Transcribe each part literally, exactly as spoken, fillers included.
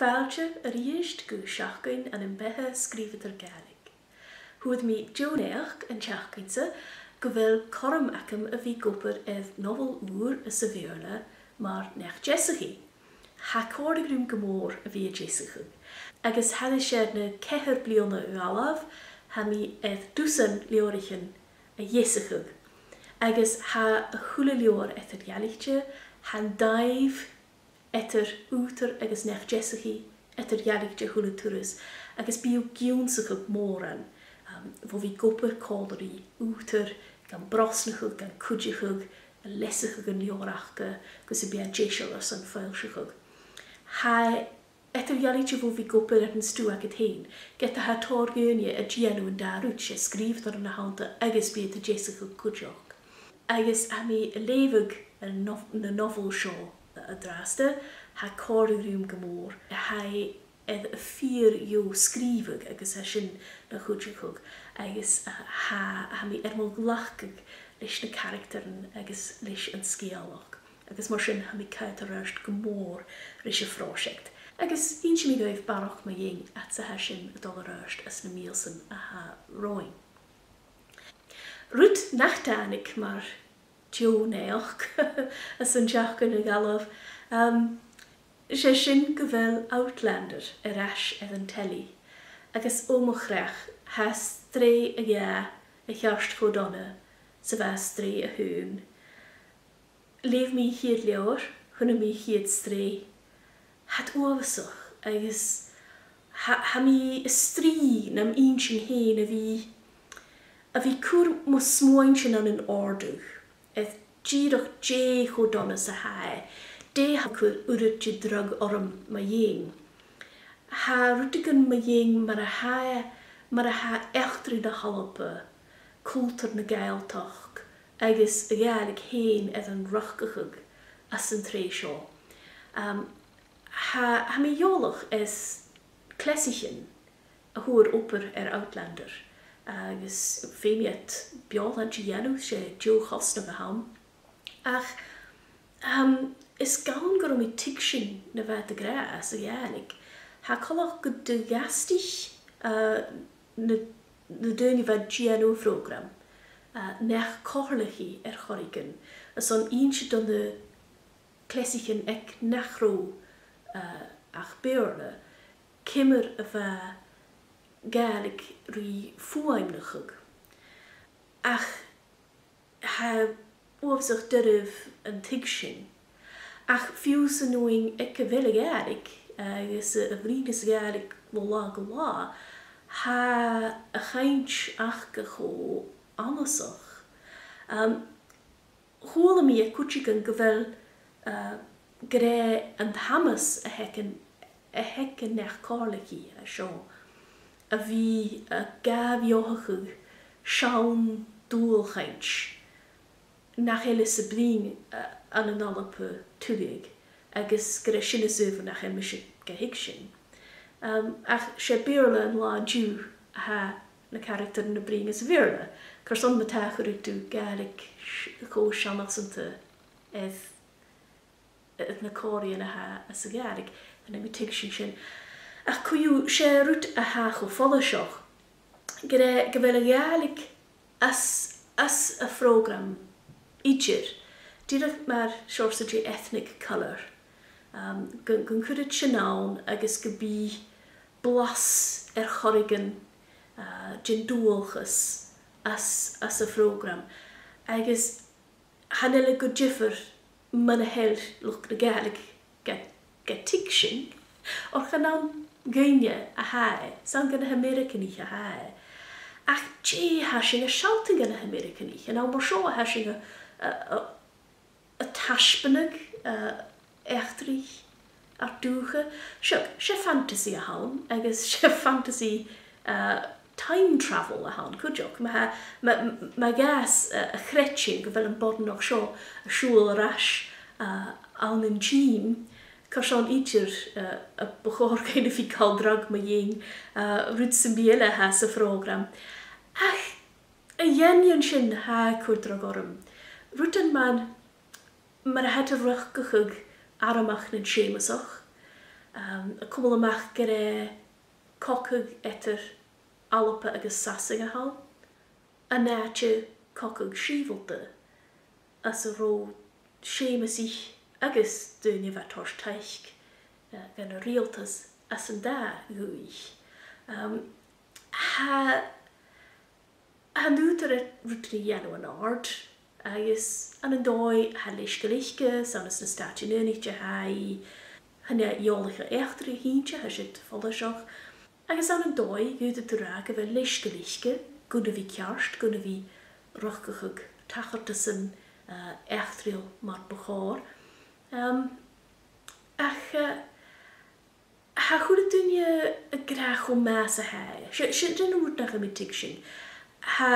Fàilte a-rithist gu Seachdain ann am Beatha Sgrìobhadair Gàidhlig. Fhuair mi deagh naidheachd an t-seachdain sa gu bheil cothrom agam a bhith ag obair air nobhail ùr anns a' Bheurla mar neach-deasachaidh. Tha e a' còrdadh rium gu mòr a bhith a' deasachadh, agus thairis air na ceithir bliadhna a dh'fhalbh, tha mi air dusan leabhraichean a dheasachadh, agus tha a h-uile leabhar eadar-dhealaichte, tha an dàimh eadar ùghdar agus neach-deasachaidh eadar-dhealaichte a h-uile turas, agus bidh thu ag ionnsachadh mòran, um, bho bhith ag obair còmhla ri ùghdar, gan brosnachadh, gan cuideachadh, a' leasachadh an leabhar aca, gus am bi e deiseil airson foillseachadh. Tha e eadar-dhealaichte bho bhith ag obair air an stuth agad fhèin, ged a tha tòrr dhaoine a' dèanamh an dà rud, 's e sgrìobhadairean a th' annta agus bidh iad a' deasachadh cuideachd. Agus tha mi a' leughadh an nobh-, na nobhail seo an-dràsta, tha e a' còrdadh rium gu mòr, tha e air a fìor dheagh sgrìobhadh agus tha sin na chuideachadh, agus, uh, tha, tha mi air mo ghlacadh leis na caractaran agus leis an sgeulachd. Agus mar sin, tha mi a' coimhead air adhart gu mòr ris a' phròiseact. Agus innsidh mi dhuibh barrachd mu dheidhinn fhad 's a tha sin a' dol air adhart anns na mìosan a tha romhainn. Rud nach tàinig mar deagh naidheachd anns an t-seachdain a dh'fhalbh, um, 's e sin gu bheil Outlander air ais air an telly. Agus o mo chreach, tha sreath a dhà a cheart cho dona 's a bha sreath a h-aon. Leugh mi a' chiad leabhar, chunnaic mi a' chiad sreath. Tha iad uabhasach agus tha, tha mi a' strì nam inntinn fhèin a bhith, a bhith a' cur mo smuaintean ann an òrdugh, air dìreach dè cho dona 's a tha e, dè tha a' cur uiread de dhragh orm mu dheidhinn. Tha rudeigin mu dheidhinn mar a tha, mar a tha eachdraidh na h-Alba, cultar na Gàidhealtachd, agus a' Ghàidhlig fhèin air an riochdachadh anns an t-sreath seo. Um, tha, tha mi eòlach air cleasaichean a fhuair obair air Outlander, agus feumaidh iad beòshlaint a dhèanamh, 's e deagh chosnadh a th' ann. Ach, um, is gann gun robh mi a' tuigsinn na bha iad ag ràdh sa Ghàidhlig. Tha e coltach gun do dh'fhastaich, uh, na, na daoine a bha a' dèanamh a' phrògraim, uh, neach-comhairleachaidh air choreigin, airson innse do na cleasaichean aig nach robh, uh, ach Beurla, ciamar a bha Gàidhlig ri fuaimneachadh. Ach tha e uabhasach doirbh an tuigsinn. Ach fiù 's an fheadhainn aig a bheil a' Ghàidhlig, agus a, a bhruidhneas Gàidhlig bho latha gu latha, tha a' chainnt aca cho annasach. Um, chuala mi aig cuideigin gu bheil, uh, gur e an t-amas a th' aig an, a th' aig an neach-comhairleachaidh seo a bhith, uh, ag ath-bheothachadh seann dualchainnt nach eil fhios a' bruidhinn, uh, ann an Alba tuilleadh, agus gur e sin as adhbhar nach eil mise ga thuigsinn. Um, ach 's e Beurla an latha an-diugh a tha na caractaran a' bruidhinn sa Bheurla. Carson ma-thà a chuireadh tu Gàidhlig s-, cho seann-fhasanta air, air na còmhraidhean a tha sa Ghàidhlig? Chan eil mi a' tuigsinn sin. Ach co-dhiù, 's e rud a tha cho follaiseach gur e, gu bheil a' Ghàidhlig anns, anns a' phrògram idir, dìreach mar seòrsa de ethnic colour. Um, gun, gun cuireadh sin ann agus gum bi blas air choreigin, uh, den dualchas anns, anns a' phrògram. Agus chan eil e gu diofar mura h-eil luchd na Gàidhlig ga, ga tuigsinn, oir chan ann dhuinne a tha e, 's ann dha na h-Ameireaganaich a tha e. Ach dè tha sinn a' sealltainn dha na h-Ameireaganaich? An ann mar seo a tha sinn a, a, a, a' taisbeanadh, uh, eachdraidh ar dùthcha? Seo, 's e fantasy a th' ann, agus 's e fantasy, uh, time travel a th' ann cuideachd. Ma tha, ma, ma, ma ghabhas, uh, a chreidsinn gu bheil am boireannach seo a' siubhal air ais, uh, ann an tìm, carson idir, uh, a bu chòir dhuinn a bhith a' gabhail dragh mu dheidhinn, uh, rud sam bith eile a tha sa phrògram. Ach a dh'aindeoin sin, tha e a' cur dragh orm. Rudan mar, mar a tha iad a' riochdachadh armachd nan Seumasach, Um, a' cumail a-mach gur e cogadh eadar Alba agus Sasainn a th' ann, an àite cogadh sìobhalta anns an robh Seumasaich agus daoine a bha a' toirt taic, uh, dhan an riaghaltas anns an dà dhùthaich. Um, tha, tha an t-ùghdar air rudan a dhèanamh an-àird, agus ann an dòigh tha leisgeul aice, 's ann anns na Stàitean Aonaichte a tha i, chan e eòlaiche eachdraidh a th' innte, tha siud follaiseach. Agus ann an dòigh, dh'fhaodadh tu ràdh gu bheil leisgeul aice gun a bhith ceart, gun a bhith riochdachadh tachartasan, uh, eachdraidheil mar bu chòir. Um, ach, uh, tha a h-uile duine ag ràdh cho math 's a tha e. Sin, sin, sin an rud nach eil mi a' tuigsinn. Tha,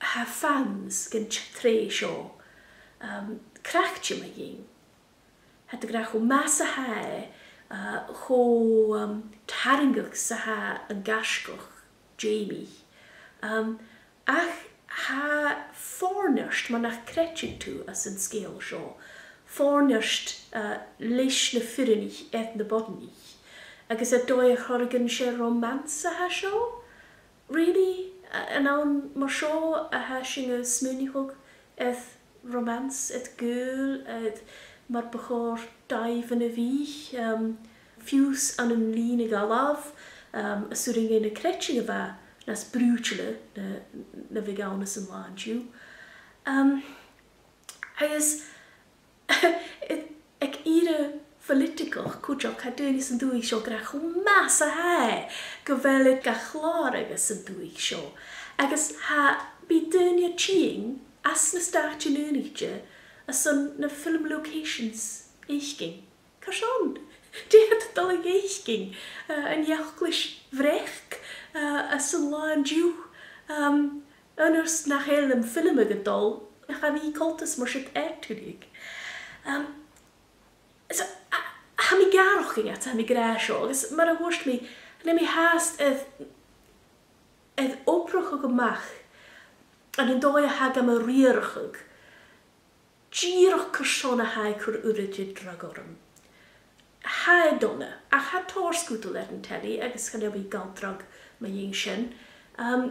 tha fans dhen t-, t-sreath seo, um, craicte mu dheidhinn. Tha iad ag ràdh cho math 's a tha e, uh, cho, um, tarraingeach 's a tha an gaisgeach Jamie. Um, ach tha fòirneart, mar nach creideadh tu anns an sgeul seo, fòirneart, uh, leis na fireannaich air na boireannaich. Agus air dòigh air choreigin 's e romance a tha seo, really, uh, an ann mar seo a tha sinn a' smaoineachadh air romance, air gaol, air mar bu chòir dàimhean a bhith, um, fiù 's ann an linn a dh'fhalbh, um, as urrainn dha na creidean a bhith nas brùideile na, na bhiodh ann anns an là an-diugh. Um, agus aig ìre phoilitigeach cuideachd, tha daoine san dùthaich seo ag ràdh cho math 's a tha e gu bheil iad ga chlàradh anns an dùthaich seo. Agus tha, bidh daoine a' tighinn às na Stàitean Aonaichte airson na film locations fhaicinn. Carson? Dè tha iad a' dol a dh'fhaicinn? Uh, an eaglais bhreac, uh, anns an là an-diugh? Um, aon uair 's nach eil am film a' dol, nach eil mi coltach mar sin air tuilleadh. Um, so, a, tha mi a' gàireachdainn, tha mi ag ràdh seo, agus mar a thuirt mi, chan eil mi fhathast air, air obrachadh a-mach ann an dòigh a tha gam riarachadh dìreach carson a tha e a' cur uiread de dhragh orm. Tha e dona, ach tha tòrr sgudal air an telly agus chan eil mi a' gabhail dragh mu dheidhinn sin. Um,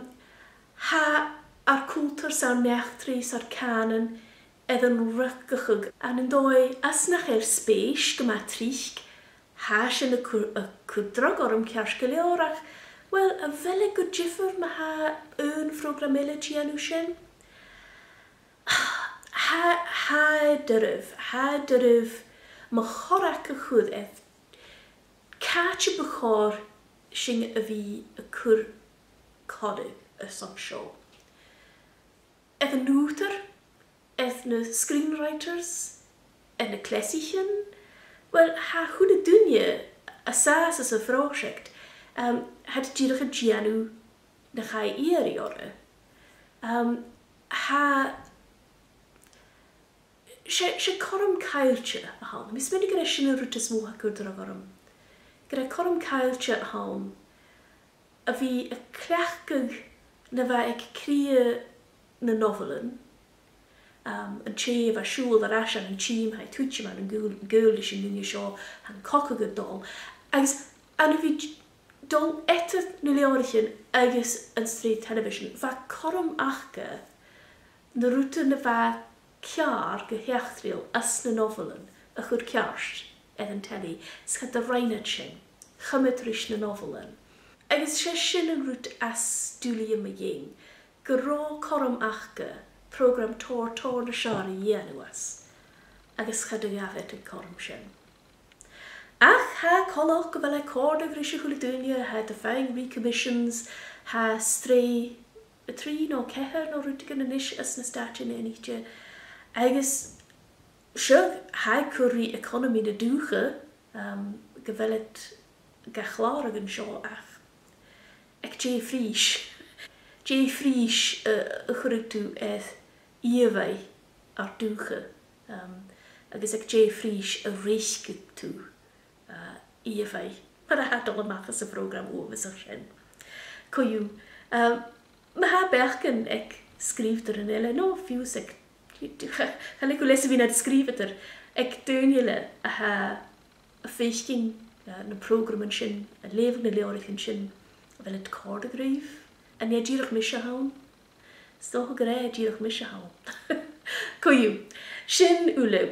tha ar cultar 's ar n-eachdraidh 's ar cànan air an riochdachadh ann an dòigh às nach eil spèis gu math tric. Tha sin a' cur, a' cur dragh orm ceart gu leòr ach, well, a bheil e gu diofar ma tha aon phrògram eile a' dèanamh sin? Tha, tha e doirbh, tha e doirbh mo chorrag a chur air càit am bu chòir sinn a bhith a' cur coire airson seo. Air an ùghdar, air na screenwriters, air na cleasaichean, well, tha a h-uile duine a tha sàs anns a' phròiseact, um, tha iad dìreach a' dèanamh na chaidh iarraidh orra. Um, tha, 's e, 's e cothrom caillte a th' ann. Tha mi a' smaoineachadh gur e sin an rud as motha a' cur dragh orm. Gur e cothrom caillte a th' ann a bhith a' cleachdadh na bha aig cridhe nan nobhailean, um, an tè a bha a' siubhal air ais ann an tìm, tha e a' tuiteam ann an gaol, gaol leis an duine seo, tha an cogadh a' dol. Agus ann a bhith d-, dol eadar na leabhraichean agus an t-sreath telebhisean, bha cothrom aca na rudan a bha ceàrr gu h-eachdraidheil anns na nobhailean a chur ceart air an telly, 's cha do rinn iad sin, chùm iad ris na nobhailean. Agus 's e sin an rud as duilghe mu dheidhinn, gun robh cothrom aca prògram tòrr, tòrr nas fheàrr a dhèanamh às, agus cha do ghabh iad an cothrom sin. Ach tha e coltach gu bheil e a' còrdadh ris a h-uile duine, tha iad a' faighinn recommissions, tha sreath a trì no ceithir no rudeigin a-nis anns na Stàitean Aonaichte, agus seo, tha e a' cur ri economy na dùthcha, um, gu bheil iad ga chlàradh an seo ach aig dè a' phrìs? Dè a' phrìs, uh, a chuireadh tu air ìomhaigh ar dùthcha, um, agus aig dè a' phrìs a reiceadh tu, uh, ìomhaigh mar a tha dol a-mach às a' phrògram uabhasach sin? Co-dhiù, um, ma tha beachdan aig sgrìobhadairean eile, no fiù 's aig, cha, chan eil e gu leas a bhith nad sgrìobhadair, aig daoine eile a tha a' faicinn, eh, na prògraman sin, a' leughadh na leabhraichean sin, a bheil iad a' còrdadh ribh? An e dìreach mise a th' ann? 'S dòcha gur e dìreach mise a th' ann. Co-dhiù, sin uile.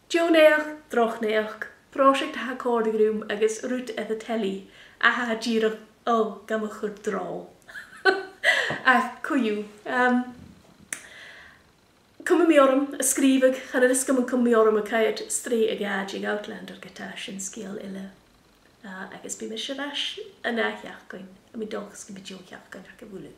Deagh naidheachd, droch naidheachd, pròiseact a tha a' còrdadh rium agus rud air an telly a tha dìreach, o, gam chur drol. Ach co-dhiù, um, cumaidh mi orm a' sgrìobhadh, chan eil fhios agam an cum mi orm a' coimhead sreath a dhà de dh'Outlander ge-tà, sin sgeul eile. Ah, agus bidh mise air ais an ath sheachdain, tha mi an dòchas gum bi deagh sheachdain agaibh uile.